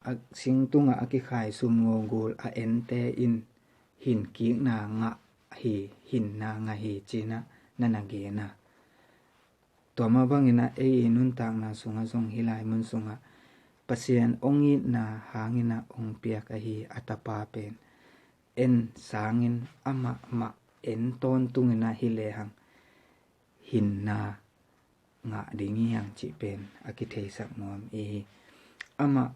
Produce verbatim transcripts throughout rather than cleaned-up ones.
a sing tungah a kikhai sum ngogul a ente in hin kikna ngah hi, hinna ngah hi ci-in ah na na gen a. Tua mah bangin ah ei i nuntakna sungah zong hih lai mun sungah Pasian hong itna hangin ah hong piak ahi a tapa pen en sangin amah mah en tawntungin ah hi lehang hinna ngah ding hi hang cih pen a kitheisak nuam i hi. Amah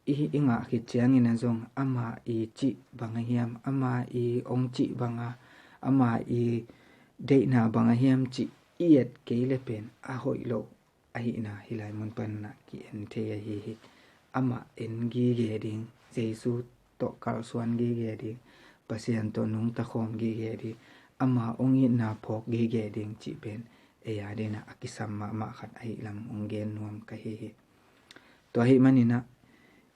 i, i ngah khit ciangin ah zong ama i cih bang a hiam, ama i hong cih bang a, ama i deihna bang a hiam cih i et kei le pen a hoih lo ahihna hih lai mun panin ah ki-en thei ahi hi. Amah en gige ding, Jesu tawh kalsuan gige ding, Pasian tawh nungta khawm gige ding, ama hong itna phawk gige ding cih pen ei adingin ah a kisam mahmah khat ahih lam hong gen nuam ka hi hi. Tua ahih manin ah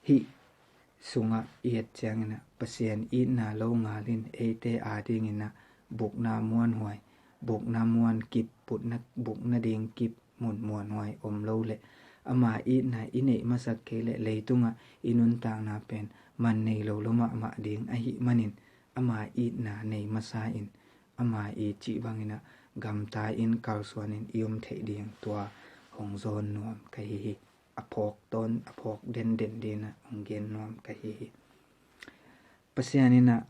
hih sungah i et ciangin ah Pasian itna lo ngalin eite adingin ah bukna muanhuai, bukna muan kip, bukna, bukna ding kip mun muanhuai om lo leh ama itna i neih masak kei leh leitungah i nuntakna pen man nei lo lo mahmah ding ahih manin ama itna nei masa in ama i cih bangin ah gamta in kalsuanin i om theih ding tua hong zawn nuam ka hi hi. A phawk tawn, a phawk denden dingin ah hong gen nuam ka hi hi. Pasian in ah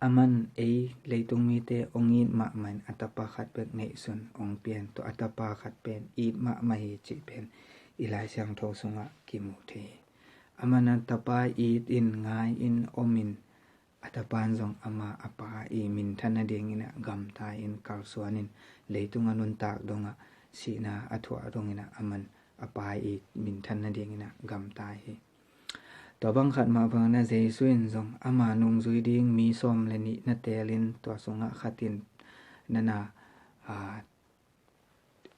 aman ei leitung mite hong it mahmah in a tapa khat bek neihsun hong pia in, tua a tapa khat pen it mahmah hi cih pen i Lai Siangtho sungah kimu thei hi. Aman a tapa it in, ngai in, om in, a tapa in zong ama a pa i minthan nadingin ah gamta in kalsuanin leitung a nuntak dongah sihna a thuah dongin ah aman a pa i minthan nadingin ah gamta hi. Tua bang khat mah bangin ah Jesu in zong ama nungzui ding mi sawm le nih na teelin tua sungah khat in na na, a,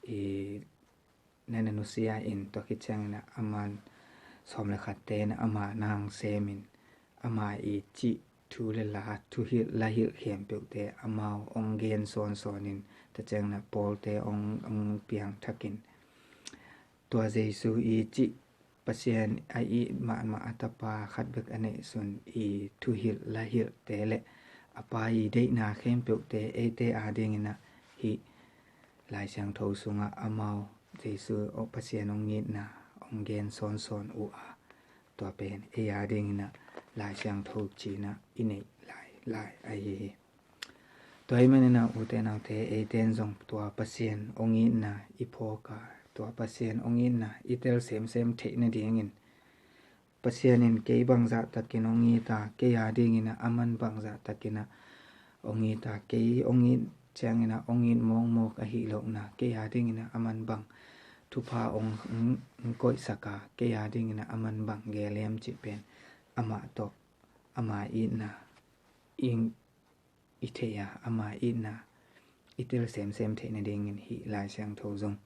i, na na nusia in, tua khit ciangin ah aman sawm le khatte in ah ama nang semin ama i cih thu le la, thuhilh la hilh khempeuhte amau hong gen sawnsawn in, tua ciangin ah pawlte hong, hong piangthak in, tua Jesu i cih Pasian a it mahmah a tapa khat bek a neihsun i thuhilh la hilhte le a pa i deihna khempeuhte eite adingin ah hih Lai Siangtho sungah amau Jesu, o, Pasian hong itna hong gen sawnsawn uh a, tua pen ei adingin ah Lai Siangtho ci-in ah i neih lai lai ahi hi. Tua ahih manin ah ute naute, eite in zong tua Pasian hong itna i phawk a, tua Pasian hong itna i tel semsem theih nadingin Pasian in kei bangzah takin hong it a, kei adingin ah aman bangzah takin ah hong it a, kei hong it ciangin ah hong it mawkmawk ahi lohna, kei adingin ah aman bang thupha hong, hong, hong koihsak a, kei adingin ah aman bang geel hiam cih pen amah tawh ama itna i i theih a, ama itna i tel semsem theih nadingin hih Lai Siangtho zong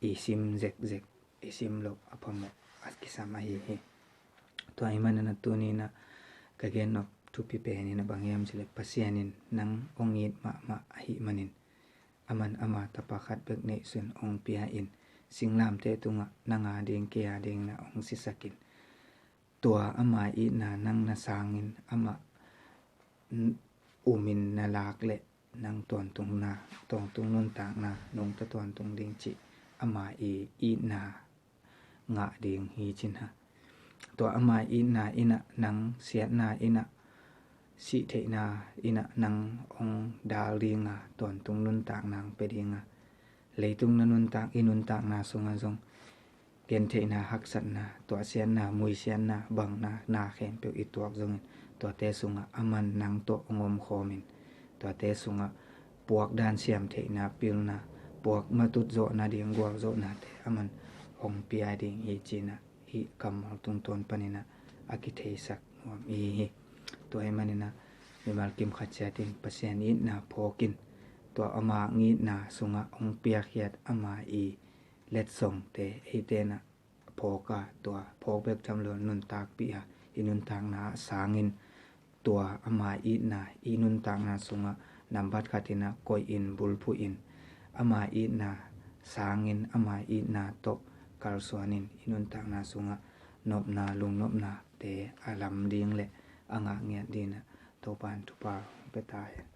i sim zekzek, i sim loh a phamawh a kisam ahi hi. Tua ahih manin ah tuni-in ah ka gen nop thupi pen in ah bang hiam cih leh Pasian in nang hong it mahmah ahih manin aman ama tapa khat bek neihsun hong pia in singlamteh tungah nang ading kei adingin ah hong sisak in tua ama itna nang na sangin amah n-, umin na lak leh nang tawntungna, tawntung nuntakna nungta tawntung ding cih ama i itna ngah ding hi cin ha. Tua ama itna in ah nang siatna in ah sihtheihna in ah nang hong dal ding a, tawntung nuntakna hong pia ding a, leitung na nuntak, i nuntakna sungah zong gentheihna, haksatna, tuahsiatna, muisiatna, bangna, na khempeuh i tuak zongin tuate sungah aman nang tawh hong omkhawmin tuate sungah puak dan siamtheihna, pilna, puak matut zawhna ding gualzawhnate aman hong pia ding hi cin ah hih kammal tungtawn panin ah a kitheisak nuam i hi. Tua ahih manin ah mimal kim khat ciatin Pasian itna phawkin tua ama itna sungah hong piakkhiat ama i letsongte eite in ah phawk a, tua phawk bek tham lo nuntakpih a, i nuntakna sangin tua ama itna i nuntakna sungah nambat khatin ah koihin bulphuhin ama itna sangin ama itna tawh kalsuanin i nuntakna sungah nopna, lungnopnate a lam ding le a ngah ngiat dingin ah Topa in thupha hong pia ta hen.